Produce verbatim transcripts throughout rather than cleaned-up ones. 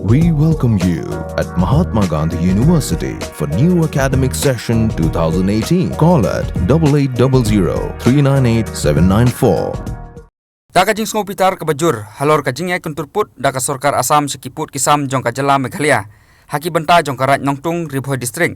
We welcome you at Mahatma Gandhi University for new academic session two thousand eighteen. Call at double eight double zero three nine eight seven nine four. Da ka jingsngewbitar kaba jur halor ka jingïai kyntur pud da ka sorkar Assam sha ki pud ki sam jong ka jylla Meghalaya ha ki bynta jong ka Raid Nongtung Ri Bhoi District,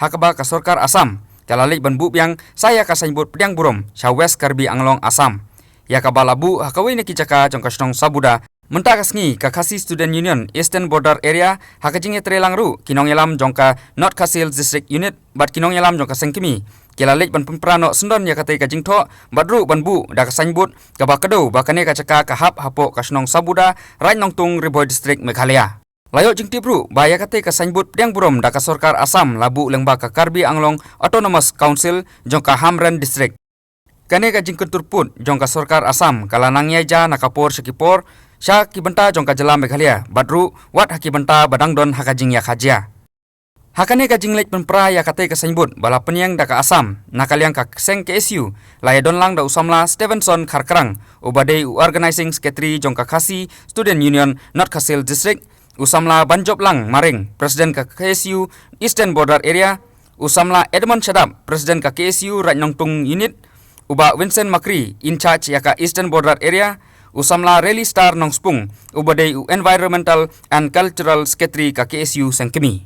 ha kaba ka sorkar Assam ka la leit ban buh biang sa ïa ka signboard pdiang burom sha West Karbi Anglong, Assam, ïa kaba la buh ha kawei na ki jaka jong ka shnong Sabuda. Mynta ka sngi ka Khasi Student Union Eastern Border Area ha ka jingïatreilang ruh ki nongïalam jong ka North Khasi Hills District Unit bad ki nongïalam jong ka seng kmie ki la leit ban pynpra noh syndon ïa katei ka jingthoh bad ruh ban buh da ka signboard kaba kdew ba kane ka jaka ka hap hapoh ka shnong Sabuda, Raid Nongtung, Ri Bhoi District, Meghalaya. La ïoh jingtip ruh ba ïa katei ka signboard pdiang burom da ka sorkar Assam la buh lyngba ka Karbi Anglong Autonomous Council jong ka Hamren District. Kane ka jingkyntur pud jong ka sorkar Assam ka la nang ïai jia na ka por sha ki por sha ki bynta jong ka jylla Meghalaya bad ruh wat ha ki bynta ba dang don ha ka jingïakajia. Ha kane ka jingleit pynpra ïa katei ka signboard ba la pynïeng da ka Assam, na ka liang ka seng K S U la ïadon lang da u samla Stevenson Kharkrang, uba dei u Organizing Secretary jong ka Khasi Student Union North Khasi Hills District, u samla Banjoplang Maring, President ka K S U Eastern Border Area, u samla Edmond Shadap, President ka K S U Raid Nongtung Unit, u bah Vincent Makri, in charge ïa ka Eastern Border Area, u samla Rally Star Nongspung, uba dei u Environmental and Cultural Secretary ka K S U seng kmie.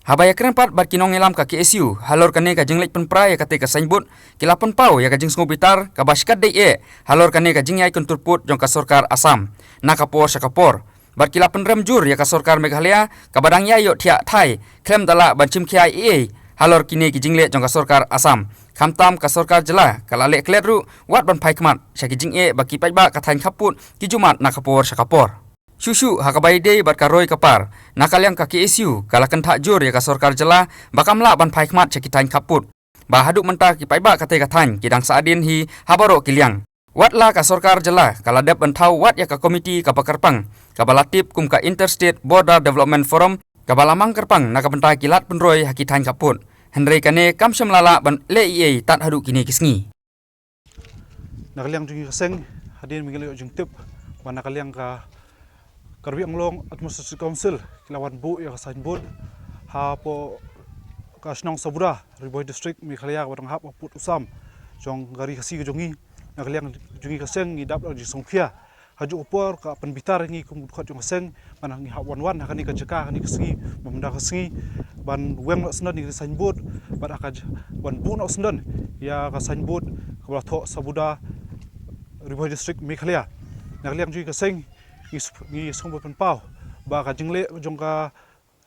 Haba ïakren pat bad ki nongïalam ka K S U halor kane ka jingleit pynpra ïa katei ka signboard, ki la pynpaw ïa ka jingsngewbitar kaba shikatdei eh halor kane ka jingïai kyntur pud jong ka sorkar Assam na ka por sha ka por. Bad ki la pynrem jur ïa ka sorkar Meghalaya kaba dang ïai ïohthiah thai khlem da lah ban shim khia ei ei halor kine ki jingleh jong ka sorkar Assam. Khamtam ka sorkar jylla ka la leh klet ruh wat ban phai khmat sha ki jingeh ba ki paidbah ka thaiñ khappud ki ju mad na ka por sha ka por. Shuh shuh ha kaba ïadei bad ka roi ka par, na ka liang ka K S U ka la kynthah jur ïa ka sorkar jylla ba kam lah ban phai khmat sha ki thaiñ khappud, ba haduh mynta ki paidbah katei ka thaiñ ki dang sah hadien hi ha baroh ki liang. Wat la ka sorkar jylla ka la dep ban thaw wat ïa ka komiti kaba kyrpang kaba la tip kum ka Interstate Border Development Forum, kaba la mang kyrpang na ka bynta ki lad pynroi ha ki thaiñ khappud, hynrei kane kam shym la lah ban leh ei ei tad haduh kine ki sngi. Na ka liang jong ngi ka seng, hadien ba ngi la ïoh jingtip ba na ka liang ka Karbi Anglong Autonomous District Council ki la wan buh ïa ka signboard hapoh ka shnong Sabuda, Ri Bhoi District, Meghalaya, kaba dang hap ha pud u sam jong ka Ri Khasi ka jong ngi. Na ka liang jong ngi ka seng ngi dap da ka jingsngewkhia. Hajuh ka por ka pynbitar ïa ngi kum u dkhot jong ka seng, ban ngi hap wan wan ha kane ka jaka ha kane ka sngi, ba mynta ka sngi ban weng noh syndon ïa ka signboard, bad ha ka j-, ban buh noh syndon ïa ka signboard kaba la thoh Sabuda, Ri Bhoi District, Meghalaya. Na ka liang jong ngi ka seng ngi s-, ngi sngewbha pynpaw ba ka jingleh jong ka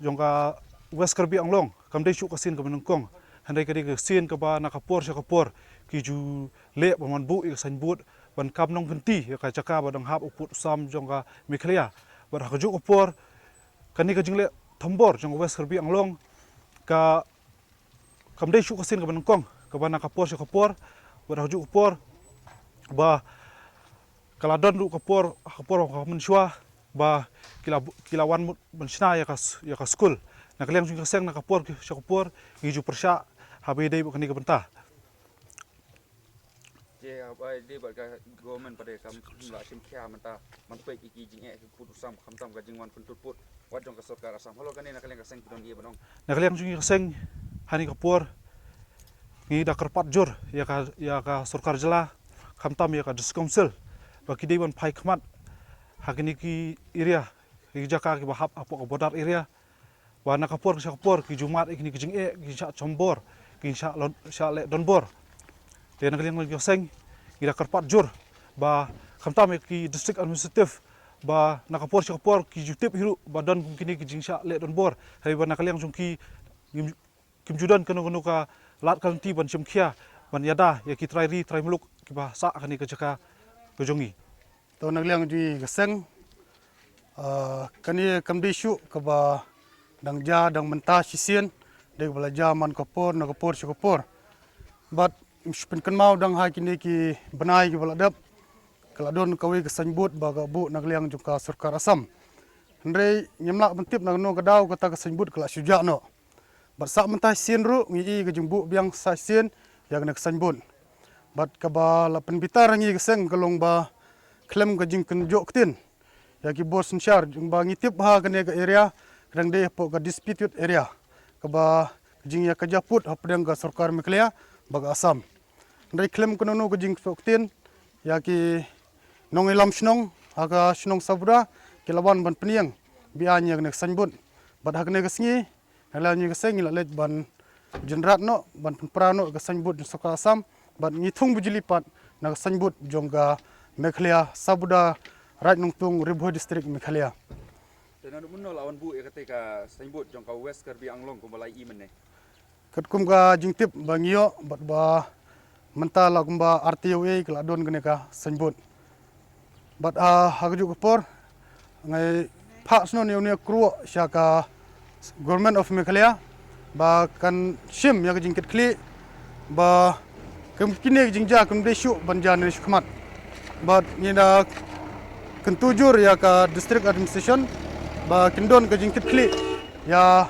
jong ka West Karbi Anglong kam dei shuh ka sien kaba nyngkong, hynrei ka dei ka sien kaba na ka por sha ka por ki ju leh ban wan buh ïa ka signboard ban kam nongkynti ïa ka jaka ba dang hap ha pud u sam jong ka Meghalaya. Bad ha kajuh ka por kane ka jingleh thombor jong ka West Karbi Anglong ka kam dei shuh ka sien kaba nyngkong kaba na ka por sha ka por, bad ha kajuh ka por ba ka la don ruh ka por, ka por ka mynshuwa ba ki la, ki la wan mut ban shna ïa ka s-, ïa ka skul. Na ka liang jong ka seng na ka por sha ka por ngi ju pyrshah haba ïadei bad kane ka bynta. Te haba ïadei bad ka government pat de kam la shim khia mynta ban peit ïa ki jingeh ki pud u sam, khamtam ka jingwan pyntur pud wat jong ka sorkar Assam. Halor kane na ka liang ka seng phi don ei ei ban ong? Na ka liang jong ka seng, ha kane ka por ngi da kyrpad jur ïa ka, ïa ka sorkar jylla, khamtam ïa ka District Council, ba ki dei ban phai khmat ha kine ki area, ki jaka kiba hap hapoh ka border area, ba na ka por sha ka por ki ju mad ïa kine ki jingeh, ki shah chombor, ki shah lon-, shah leh donbor. Te na ka liang jong ka seng ngi da kyrpad jur ba khamtam ïa ki district administrative, ba na ka por sha ka por ki ju tip hi ruh ba don kum kine ki jingshah leh donbor, hynrei ba na ka liang jong ki ngim, kim ju don kano kano ka lad ka lynti ban shim khia ban ïada ïa ki trai ri trai muluk kiba sah ha kane ka jaka ka jong ngi. To na ka liang jong ngi ka seng, ah, kane kam dei shuh kaba dang jia dang mynta shisien, dei kaba la jia man ka por na ka por sha ka por. Bad shu pynkynmaw dang ha kine ki bnai kiba la dep, ka la don kawei ka signboard ba ka buh na ka liang jong ka sorkar Assam. Hynrei ngim lah ban tip na kano ka daw kata ka signboard ka la shu jah noh. Bad sah mynta shisien ruh ngi ïohi ka jingbuh biang sah shisien ïa kane ka signboard. Bad kaba la pynbitar ha ngi ka seng ka long ba khlem ka jingkynjoh ktien ïa ki bor synshar, jong ba ngi tip ha kane ka area ka dang dei hapoh ka disputed area, kaba ka jingïakajia pud hapdeng ka sorkar Meghalaya bad ka Assam. Hynrei khlem kano kano ka jingpynbeit ktien, ïa ki nongïalam shnong ha ka shnong Sabuda ki la wan ban pynïeng beiñ ïa kane ka signboard. Bad ha kane ka sngi na la ngi ka seng ngi la leit ban jynrat noh, ban pynpra noh ka signboard jong sorkar Assam. Bad ngi thung bujli pat na ka signboard jong ka Meghalaya Sabuda, Raid Nongtung, Ri Bhoi District, Meghalaya. Te naduh mynno la wan buh ïa kata ka signboard jong ka West Karbi Anglong kumba la ïohi mynne? Katkum ka jingtip ba ngi ïoh bad ba mynta la kumba ar taïew ei ka la don kane ka signboard. Bad ha, ha kajuh ka por ngi phah shnong ïa une u kyrwoh sha ka Government of Meghalaya ba kan shim ïa ka jingkitkhlieh ba kum kine ki jingjia kum dei shuh ban jia ne shuh khmat. Bad ngi da kyntu jur ïa ka District Administration ba kin don ka jingkitkhlieh ïa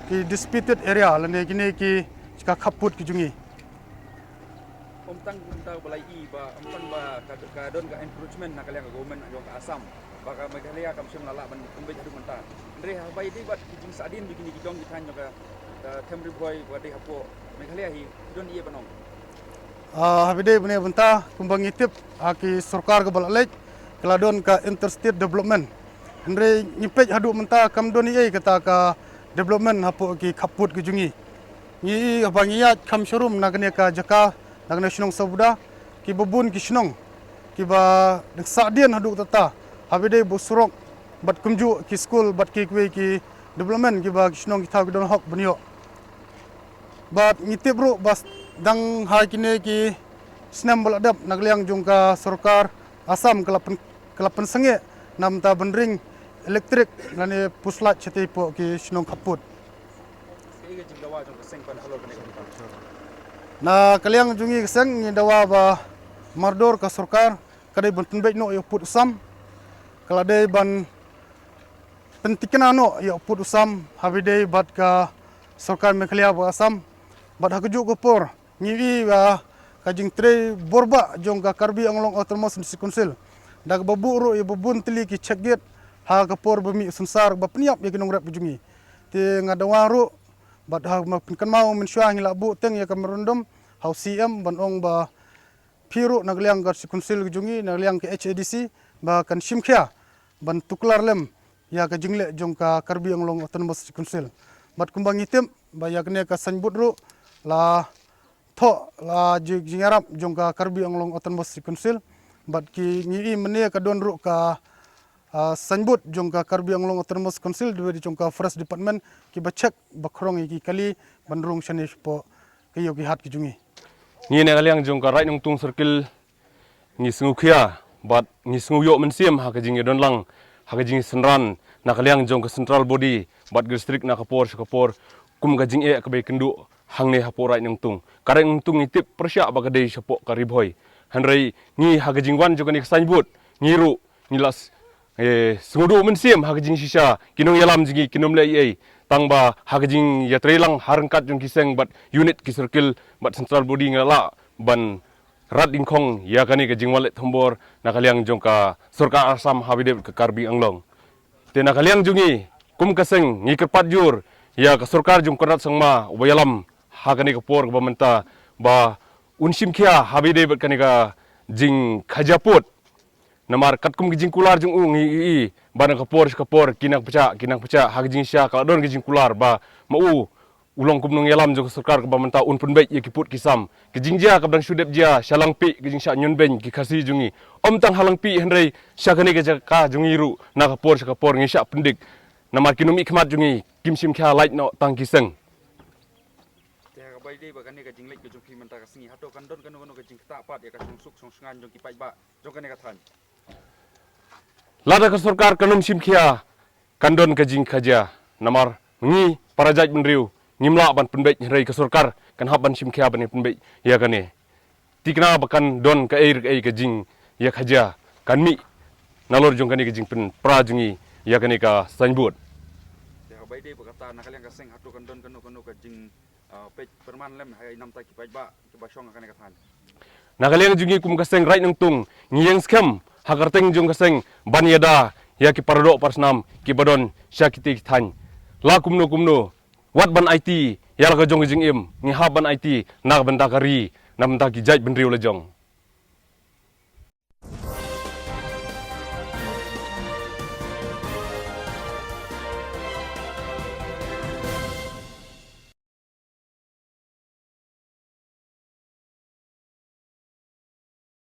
ki disputed area lane kine ki jaka khappud ki jong ngi. Ym tang kumta ba la ïohi ba ym tang ba ka, ka don ka encroachment na ka liang ka government jong ka Assam ba ka Meghalaya kam shym la lah ban pynbeit haduh mynta. Hynrei haba ïadei bad ki jingsahdien jong kine ki dong ki thaiñ jong ka, ka them Ri Bhoi ba dei hapoh Meghalaya hi ki don ei ban ong? Ah, haba ïadei bad ne bynta kumba ngi tip ha ki sorkar kaba la leit ka la don ka interstate development. Hynrei ngi peit haduh mynta kam don ei kata ka development hapoh ki khappud ki jong ngi. Ngi ïohi haba ngi ïaid kham sharum na kane ka jaka, na kane shnong Sabuda, kiba bun ki shnong kiba dang sahdien haduh katta haba ïadei bad surok bad kumjuh ki skul bad kiwei ki development kiba ki shnong ki thaw ki don hok ban ïoh. Bad ngi tip ruh ba dang ha kine ki snem ba la dep na ka liang jong ka sorkar Assam ka la pyn, ka la pynsangeh na bynta ban ring elektrik lane push light shatei hapoh ki shnong khappud. Kaei ka jingdawa jong ka seng pat halor kane ka bynta? Na ka liang jong ngi ka seng ngi dawa ba mardor ka sorkar ka dei ban pynbeit noh ïa u pud u sam, ka la dei ban pyntikna noh ïa u pud u sam haba ïadei bad ka sorkar Meghalaya bad Assam. Bad ha kajuh ka por ngi ïohi ïa ka jingtrei borbah jong ka Karbi Anglong Autonomous District Council da kaba buh ruh ïa ba bun tylli ki check gate ha ka por ba mih u synsar ba pynïap ïa ki nongrep ki jong ngi. Te nga dawa ruh bad ha ma pynkynmaw mynshuwa ngi la buh teng ïa ka memorandum ha u C M ban ong ba phi ruh na ka liang ka District Council ka jong ngi, na ka liang ka H A D C ba kan shim khia ban tuklar lem ïa ka jingleh jong ka Karbi Anglong Autonomous District Council. Bad kumba ngi tip ba ïa kane ka signboard ruh la thoh la ji-, jingïarap jong ka Karbi Anglong Autonomous District Council. Bad ki ngi ïohi mynne ka don ruh ka, ah, signboard jong ka Karbi Anglong Autonomous Council, dei jong ka Forest Department kiba check ba khrong ïa ki kali ban rung shane shapoh ki ïew ki hat ki jong ngi. Ngi na ka liang jong ka Raid Nongtung Circle ngi sngewkhia bad ngi sngew ïoh mynsiem ha ka jingïadon lang ha ka jingsynran na ka liang jong ka central body bad ka district na ka por sha ka por kum ka jingeh kaba ïakynduh hangne hapoh Raid Nongtung. Ka Raid Nongtung ngi tip pyrshah ba ka dei shapoh ka Ri Bhoi. Hynrei ngi ha ka jingwan jong kane ka signboard ngi ruh ngi la s-, eh, sngewduh mynsiem ha ka jingshisha ki nongïalam jong ngi kin ym leh ei ei tang ba ha ka jingïatreilang ha ryngkat jong ki seng bad unit ki circle bad central body ngi la lah ban rat dyngkhong ïa kane ka jingwan leit thombor na ka liang jong ka sorkar Assam haba ïadei bad ka Karbi Anglong. Te na ka liang jong ngi kum ka seng ngi kyrpad jur ïa ka sorkar jong u Conrad Sangma uba ïalam ha kane ka por kaba mynta ba un shim khia haba ïadei bad kane ka jingkhajia pud. Namar katkum ki jingkular jong u ngi ïohi ba na ka por sha ka por ki nang pyrshah, ki nang pyrshah ha ka jingshisha ka la don ki jingkular ba ma u u long kum u nongïalam jong ka sorkar kaba mynta un pynbeit ïa ki pud ki sam. Ki jingjia kaba dang shu dep jia sha Langpih, ki jingshah ñion beiñ ki Khasi jong ngi. Ym tang ha Langpih hynrei sha kane ka jaka jong ngi ruh na ka por sha ka por ngi shah pyndik. Namar ki nongmihkhmat jong ngi kim shim khia lait noh tang ki seng. Te haba ïadei bad kane ka jingleit ka jong phi mynta ka sngi, hato kan don kano kano ka jingktah pat ïa ka shongsuk shongsngain jong ki paidbah jong kane ka thaiñ? Lada ka sorkar kan ym shim khia kan don ka jingkhajia. Namar ngi para jaitbynriew ngim lah ban pynbeit hynrei ka sorkar kan hap ban shim khia ban pynbeit ïa kane. Tikna ba kan don kaei re kaei ka jingïakhajia kan mih nalor jong kane ka jingpynpra jong ngi ïa kane ka signboard. Te haba ïadei bad kata na ka liang ka seng hato kan don kano kano ka jing ah, peit pyrman lem ha i namta ki paidbah kiba shong ha kane ka thaiñ. Na ka liang jong ngi kum ka seng Raid Nongtung ngi ïeng skhem ha ka kyrteng jong ka seng ban ïada ïa ki paradoh parasnam kiba don sha kitei ki thaiñ. La kumno kumno, wat ban aiti ïa la ka jong ka jingim, ngi hap ban aiti na ka bynta ka ri, na bynta ki jaitbynriew la jong.